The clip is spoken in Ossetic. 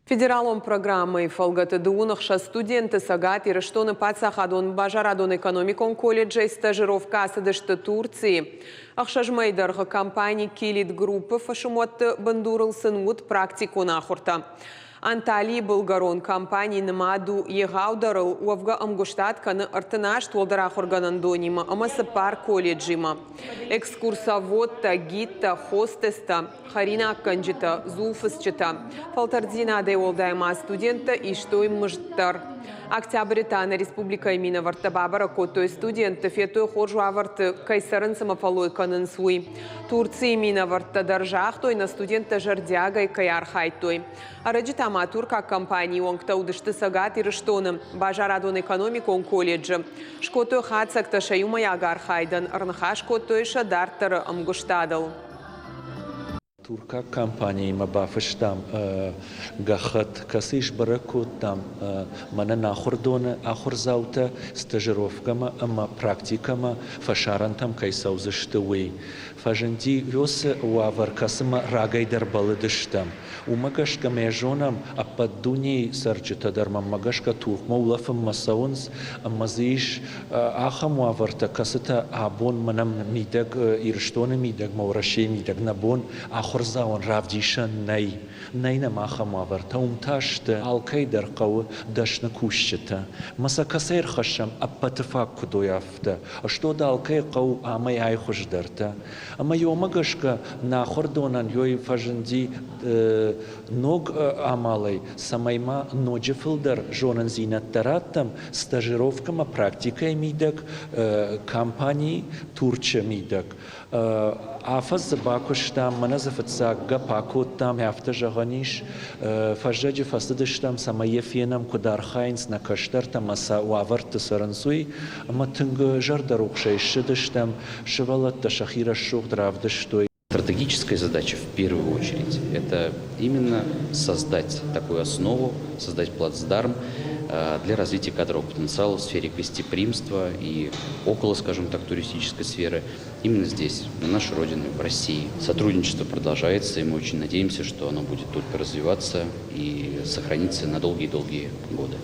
Федералон программӕйы фӕлгӕты 26 студенты Цӕгат Ирыстоны паддзахадон базарадон-экономикон колледжӕй стажировкӕ ацыдысты Турцийы. 6 мӕйы дӕргъы компани Килит Групп-ы фысымуӕтты бындурыл сын уыд практикон ахуыртӕ. Анталийы былгӕрон компани нымад у егъаудӕрыл, уӕвгӕ ӕмгуыстад кӕны 38 уӕлдӕр ахуыргӕнӕндонимӕ ӕмӕ цыппар колледжимӕ. Экскурсоводтӕ, гидтӕ, хостестӕ, хӕринаггӕнджытӕ, дзулфыцджытӕ. Фӕлтӕрддзинадӕй уӕлдай ма студенттӕ истой мызд дӕр. Октябры та нӕ республикӕйы минӕвӕрттӕ бабӕрӕг кодтой студентты, федтой, хорз уавӕрты кӕй цӕрынц ӕмӕ фӕллой кӕнынц, уый. Турцийы минӕвӕрттӕ дӕр загътой, нӕ студенттӕ зӕрдиагӕй кӕй архайдтой. Ӕрӕджы та ма туркаг компанийы уӕнгтӕ уыдысты Цӕгат Ирыстоны базарадон-экономикон колледжы. Скодтой хатдзӕгтӕ сӕ иумӕйаг архайдӕн, ӕрныхас кодтой сӕ дарддӕры ӕмгуыстадыл. Туркаг компаниимӕ бафыстам гӕххӕтт, кӕцыйы сбӕрӕг кодтам, мӕнӕн ахуырдоны ахуырдзаутӕ стажировкӕмӕ ӕмӕ практикӕмӕ фӕсарӕнтӕм кӕй цӕудзысты, уый. Фӕзынди уыцы уавӕр, кӕцымӕ рагӕй дӕр бӕллыдыстӕм. Уымӕ гӕсгӕ мӕ зонӕм, ӕппӕт дунейы цӕрджытӕ дӕр мӕнмӕ гӕсгӕ Туркмӕ улӕфынмӕ цӕуынц, ӕмӕ дзы ис ахӕм уавӕртӕ, кӕцытӕ абон мӕнӕн мидӕг, Ирыстоны мидӕг ма Уӕрӕсейы мидӕг нӕ бон ахуырдзауӕн равдисӕн нӕй. Нӕй нӕм ахӕм уавӕртӕ. Уым та сты, алкӕй дӕр хъӕуы дӕсны кусджытӕ. Мӕ сӕ кӕцӕй ӕрхӕссӕм, ӕппӕты фаг куыд уой, афтӕ. Стод алкӕй хъӕуы амӕй ай хуыздӕртӕ. Ӕмӕ уымӕ гӕсгӕ нӕ ахуырдонӕн ёй фӕзынди ног амалӕй, цӕмӕй ма ноджы фылдӕр зонындзинӕдтӕ раттӕм стажировкӕмӕ практикӕйы мидӕг компани Турчы мидӕг. Афӕдз дзы бакуыстам, мӕнӕ дзы фыццаг гӕпп акодтам, афтӕ зӕгъӕн ис. Фӕззӕджы фӕцыдыстӕм, цӕмӕй йӕ фенӕм, куыд архайынц нӕ кӕстӕртӕ ӕмӕ сӕ уавӕрты цӕрынц, уый. Ӕмӕ тынг зӕрдӕрухсӕй ссыдыстӕм, сывӕллӕттӕ сӕхи рӕсугъд равдыстой. Стратегическая задача в первую очередь – это именно создать такую основу, создать плацдарм для развития кадрового потенциала в сфере гостеприимства и около, скажем так, туристической сферы именно здесь, на нашей родине, в России. Сотрудничество продолжается, и мы очень надеемся, что оно будет только развиваться и сохраниться на долгие-долгие годы.